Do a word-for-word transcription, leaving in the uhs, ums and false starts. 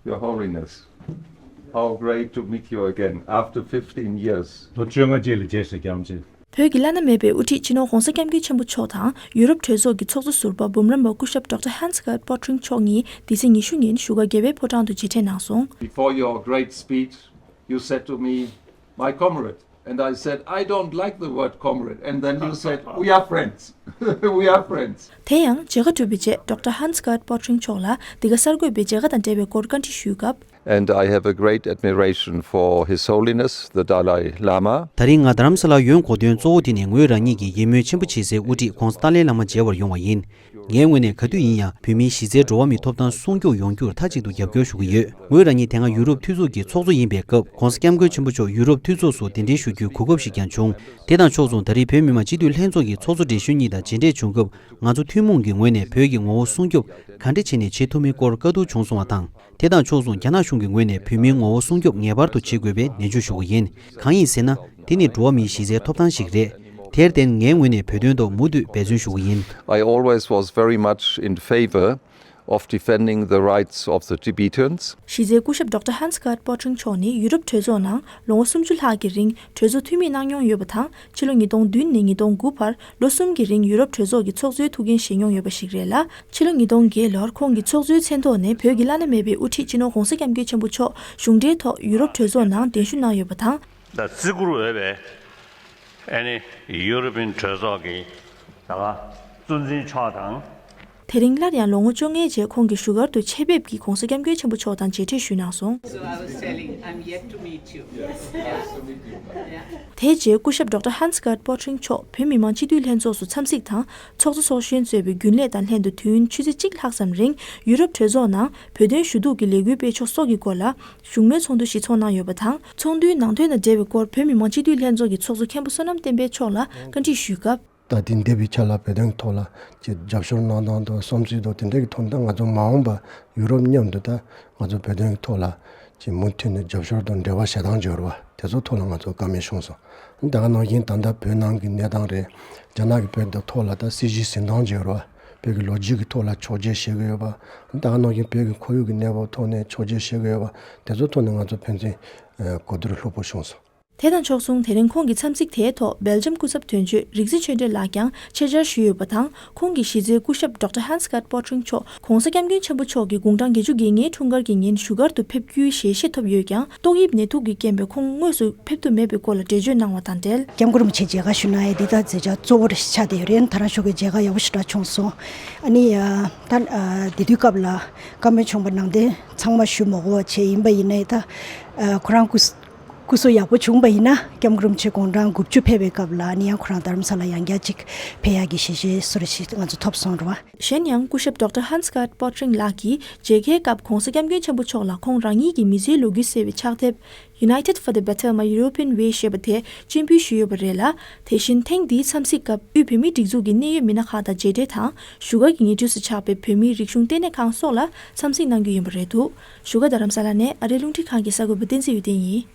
Your Holiness, how great to meet you again after fifteen years. ལོ་བཅོ་ལྔ་རྗེས་ལ་མཇལ་ས་རྒྱལ་བ་མཇལ། བོད་ཀྱི་བླ་ན་མེད་པའི་དབུ་ཁྲིད་སྤྱི་ནོར་༧གོང་ས་༧སྐྱབས་མགོན་ཆེན་པོ་མཆོག་དང་ཡུ་རོབ་གྲོས་ཚོགས་ཀྱི་ཚོགས་གཙོ་ཟུར་པ་འབུམ་རམས་པ་སྐུ་ཞབས་Doctor Hans Gerd Pöttering་མཆོག་གཉིས་འདི་ཚེས་ཉི་ཤུ་ཉིན་བཞུགས་སྒར་རྒྱལ་བའི་ཕོ་བྲང་དུ་མཇལ་འཕྲད་གནང་སོང་། Before your great speech, you said to me, "My comrade." And I said, "I don't like the word comrade." And then you said, "We are friends." We are friends. དེ་ཡང་མཇལ་ཁ་གྲུབ་པའི་རྗེས་Doctor Hans Gerd Pöttering་མཆོག་ལ་འདི་ག་གསར་འགོད་པས་མཇལ་ཁ་དང་འབྲེལ་བའི་སྐོར་བཀའ་འདྲི་ཞུས་སྐབས། And I have a great admiration for His Holiness the Dalai Lama. ད་རིང་ང་རྡ་རམ་ས་ལར་ཡོང་དགོས་དོན་གཙོ་བོ་དེ་ནི་ངོས་རང་ཉིད་ཀྱི་ཡིད་སྨོན་ཆེན་པོ་བྱེད་སའི་དབུ་ཁྲིད་༧གོང་ས་ཏཱ་ལའི་བླ་མ་མཇལ་བར་ཡོང་བ་ཡིན། ངའི་ངོས་ནས་ག་དུས་ཡིན་ཡང་བོད་མིའི་གཞི་རྩའི་འགྲོ་བ་མིའི་ཐོབ་ཐང་སྲུང་སྐྱོབ་ཡོང་རྒྱུར་མཐའ་གཅིག་ཏུ་རྒྱབ་སྐྱོར་ཞུ་གི་ཡོད། ངོས་རང་ཉིད་དེ་སྔ་ཡུ་རོབ་འཐུས་ཚོགས་ཀྱི་ཚོགས་གཙོ་ཡིན་པའི་སྐབས་༧གོང་ས་༧སྐྱབས་མགོན་ཆེན་པོ་མཆོག་ཡུ་རོབ་འཐུས་ཚོགས་སུ་གདན་འདྲེན་ཞུ་རྒྱུའི་གོ་སྐབས་ཤིག་ཀྱང་བྱུང་། དེ་དང་ཕྱོགས་མཚུངས་ད་རེས་བོད་མི་མང་སྤྱི་འཐུས་ལྷན་ཚོགས་ཀྱི་ཚོགས་གཙོ་བགྲེས་གཞོན་གཉིས་དང་མཇལ་འཕྲད་བྱུང་སྐབས་ང་ཚོ་ཐུན་མོང་གི་ངོས་ནས་བོད་ཀྱི་ངོ་བོ་སྲུང་སྐྱོབ་ག་འདྲ་བྱས་ནས་བྱེད་ཐུབ་མིན་སྐོར་བཀའ་བསྡུར་བྱུང་སོང་བ་དང་། དེ་དང་ཕྱོགས་མཚུངས་རྒྱ་ནག་གཞུང་གི་ངོས་ནས་བོད་མིའི་ངོ་བོ་སྲུང་སྐྱོབ་ངེས་པར་དུ་བྱེད་དགོས་པའི་ནན་བརྗོད་ཞུ་གི་ཡིན། གང་ཡིན་ཟེར་ན། དེ་ནི་འགྲོ་བ་མིའི་གཞི་རྩའི་ཐོབ་ཐང་ཞིག་རེད། དེར་བརྟེན་ངའི་ངོས་ནས་བོད་དོན་ཐོག་མུ་མཐུད་འབད་བརྩོན་ཞུ་གི་ཡིན། I always was very much in favor of defending the rights of the Tibetans. གཞི་རྩའི་སྐུ་ཞབས་Doctor Hans Gerd Pöttering་མཆོག་ནི་ཡུ་རོབ་གྲོས་ཚོགས་ནང་ལོ་ངོ་སུམ་ཅུ་ལྷག་གི་རིང་གྲོས་ཚོགས་འཐུས་མི་གནང་མྱོང་ཡོད་པ་དང་། ཕྱི་ལོ་ཉིས་སྟོང་བདུན་ནས་ཉིས་སྟོང་དགུ་བར་ལོ་གསུམ་གྱི་རིང་ཡུ་རོབ་གྲོས་ཚོགས་ཀྱི་ཚོགས་གཙོའི་ཐུགས་འགན་བཞེས་མྱོང་ཡོད་པ་ཞིག་རེད་ལ། ཕྱི་ལོ་ཉིས་སྟོང་བརྒྱད་ལོར་ཁོང་གིས་ཚོགས་གཙོའི་མཚན་ཐོག་ནས་བོད་ཀྱི་བླ་ན་མེད་པའི་དབུ་ཁྲིད་སྤྱི་ནོར་༧གོང་ས་༧སྐྱབས་མགོན་ཆེན་པོ་མཆོག་གཞུང་འབྲེལ་ཐོག་ཡུ་རོབ་གྲོས་ཚོགས་ནང་གདན་ཞུ་གནང་ཡོད་པ་དང་། ད་བརྩི་བཀུར་འོས་པའི་ཨ་ནི་ཡུ་རོ་པིན་གྲོས་ཚོགས་ཀྱི་ད་ག་གཙོ་འཛིན་མཆོག་དང་། དེ་རིང་སླར་ཡང་ལོ་ངོ་བཅོ་ལྔའི་རྗེས་ཁོང་གིས་བཞུགས་སྒར་དུ་ཆེད་ཕེབས་ཀྱིས་༧གོང་ས་༧སྐྱབས་མགོན་ཆེན་པོ་མཆོག་དང་མཇལ་འཕྲད་ཞུས་གནང་སོང་། So I was telling, I'm yet to meet you. དེའི་རྗེས་སྐུ་ཞབས་Doctor Hans Gerd Pöttering་མཆོག་བོད་མི་མང་སྤྱི་འཐུས་ལྷན་ཚོགས་སུ་འཚམས་གཟིགས་དང་ཚོགས་གཙོ་ཚོགས་གཞོན་གཙོས་པའི་རྒྱུན་ལས་དང་ལྷན་དུ་དུས་ཡུན་ཆུ་ཚོད་གཅིག་ལྷག་ཙམ་རིང་ཡུ་རོབ་གྲོས་ཚོགས་ནང་བོད་དོན་ཞུ་གཏུག་གི་ལས་འགུལ་སྤེལ་ཕྱོགས་སོགས་ཀྱི་སྐོར་ལ་བཞུགས་མོལ་ཚོགས་འདུ་ཞིག་ཚོགས་གནང་ཡོད་པ་དང་། ཚོགས་འདུའི་ནང་དོན་དང་འབྲེལ་བའི་སྐོར་བོད་མི་མང་སྤྱི་འཐུས་ལྷན་ཚོགས་ཀྱི་ཚོགས་གཙོ་མཁན་པོ་བསོད་ནམས་བསྟན་འཕེལ་མཆོག་ལ་བཀའ་འདྲི་ཞུས་སྐབས། ད་ཐེངས་འདས་པའི་ཆ་ལ་བོད་དོན་གྱི་ཐོག་ལ་ཅིག་རྒྱབ་སྐྱོར་གནང་སྟངས་དང་བསམ་ཚུལ་དང་དེ་འདྲ་གི་ཐོག་ནས་ད་ང་ཚོ་མ་འོངས་པ་ཡུ་རོབ་མཉམ་དུ་ད་ང་ཚོ་བོད་དོན་གྱི་ཐོག་ལ་ཅིག་མུ་མཐུད་ནས་རྒྱབ་སྐྱོར་དང་འབྲེལ་བ་བྱེད་སྟངས་ཅིག་ཡོད་རེད་བ། དེ་ཚོ་ཐོག་ལ་ང་ཚོ་བཀའ་མོལ་བྱུང་སོང་། ད་ག་ནང་བཞིན་ད་ལྟ་བོད་ནང་གི་གནས་སྟངས་རེད། རྒྱ་ནག་གིས་བོད་དང་ཐོག་ལ་ད་སྲིད་ཇུས་འཛིན་སྟངས་ཅིག་ཡོད་རེད་བ། བོད་ཀྱི་ལོ་རྒྱུས་ཀྱི་ཐོག་ལ་ཕྱོགས་བསྐྱོད་བྱེད་ཀྱི་ཡོད་པ། ད་ག་ནང་བཞིན་བོད་ཀྱི་ཁོར་ཡུག་གི་གནས་བབ་ཐོག་ནས་ཕྱོགས་བསྐྱོད་བྱེད་ཀྱི་ཡོད་པ། དེ་ཚོ་ཐོག་ནས་ང་ཚོ་ཕན་ཚུན་གོ་བསྡུར་ལྷུག་པོ་བྱུང་སོང་། དེ་དང་ཕྱོགས་མཚུངས་དེ་རིང་ཁོང་གི་འཚམས་གཟིགས་དེའི་ཐོག་སྦེལ་ཇམ་སྐུ་ཚབ་དོན་གཅོད་རིག་འཛིན་ཆོས་སྒྲོན་ལགས་ཀྱང་ཆེད་བཅར་ཞུས་ཡོད་པ་དང་། ཁོང་གིས་གཞི་རྩའི་སྐུ་ཞབས་Doctor Hans Gerd Pöttering་མཆོག་༧གོང་ས་༧སྐྱབས་མགོན་ཆེན་པོ་མཆོག་གིས་དགུང་གྲངས་བརྒྱད་ཅུ་གྱ་ལྔའི་འཁྲུངས་སྐར་གྱི་ཉིན་བཞུགས་སྒར་དུ་ཕེབས་རྒྱུའི་ཞལ་བཞེས་ཐོབ་ཡོད་ཀྱང་ཏོག་དབྱིབས་ནད་དུག་གི་རྐྱེན་པས་ཁོང་དངོས་སུ་ཕེབས་ཐུབ་མེད་པའི་སྐོར་ལ་འགྲེལ་བརྗོད་གནང་བ་དང་འབྲེལ། སྐྱབས་མགོན་རིན་པོ་ཆེ་མཇལ་ཁ་ཞུ་གནང་ཡས་འདི་ད་མཛད་འཆར་གཙོ་བོ་ཞིག་ཆགས་བསྡད་ཡོད་རེད། ད་རང་ཞུ་གི་མཇལ་ཁ་ཡག་པོ་ཞེ་དྲག་བྱུང་སོང་། ཨ་ནི་ད་དེ་དུས་སྐབས་ལ་བཀའ་མོལ་བྱུང་བ་ནང་དེ་ཚང་མ་ཞུ་མ་དགོས་པ་བྱས་ཡིན་པ་ཡིན་ནའི་ད་ཁོ་རང་སྐུ་སྐུ་གཟུགས་ཡག་པོ་བྱུང་བ་ཡིན་ན་སྐྱབས་མགོན་རིན་པོ་ཆེ་དགུང་གྲངས་དགུ་བཅུ་ཕེབས་པའི་སྐབས་ལ་ཨ་ནི་ཡང་ཁོ་རང་རྡ་རམ་ས་ལ་ཡང་བསྐྱར་ཅིག་ཕེབས་ཡག་གི་ཞལ་བཞེས་སུ་རེ་ཞིག་ང་ཚོ་ཐོབ་སོང་རེད་བ། གཞན་ཡང་སྐུ་ཞབས་Doctor Hans Gerd Pöttering་ལགས་ཀྱིས་མཇལ་ཁའི་སྐབས་༧གོང་ས་༧སྐྱབས་མགོན་ཆེན་པོ་མཆོག་ལ་ཁོང་རང་ཉིད་ཀྱི་མི་ཚེའི་ལོ་རྒྱུས་གསལ་བའི་ཕྱག་དེབ་United for the Better, My European Way ཞེས་པ་དེ་སྤྱན་འབུལ་ཞུས་ཡོད་པ་རེད་ལ། དེ་བཞིན་ཐེངས་འདིའི་འཚམས་གཟིགས་སྐབས་དབུས་བོད་མིའི་སྒྲིག་འཛུགས་ཀྱི་གནད་ཡོད་མི་སྣ་ཁག་དང་མཇལ་འཕྲད་དང་བཞུགས་སྒར་གྱི་ཉེ་འཁྲིས་སུ་ཆགས་པའི་བོད་མིའི་རིག་གཞུང་ལྟེ་གནས་ཁང་སོགས་ལ་འཚམས་གཟིགས་གནང་རྒྱུ་ཡིན་པ་རེད་འདུག་བཞུགས་སྒར་རྡ་རམ་ས་ལ་ནས་ཨ་རིའི་རླུང་འཕྲིན་ཁང་གི་གསར་འགོད་པ་བསྟན་འཛིན་འོད་ལྡན་ཡིན།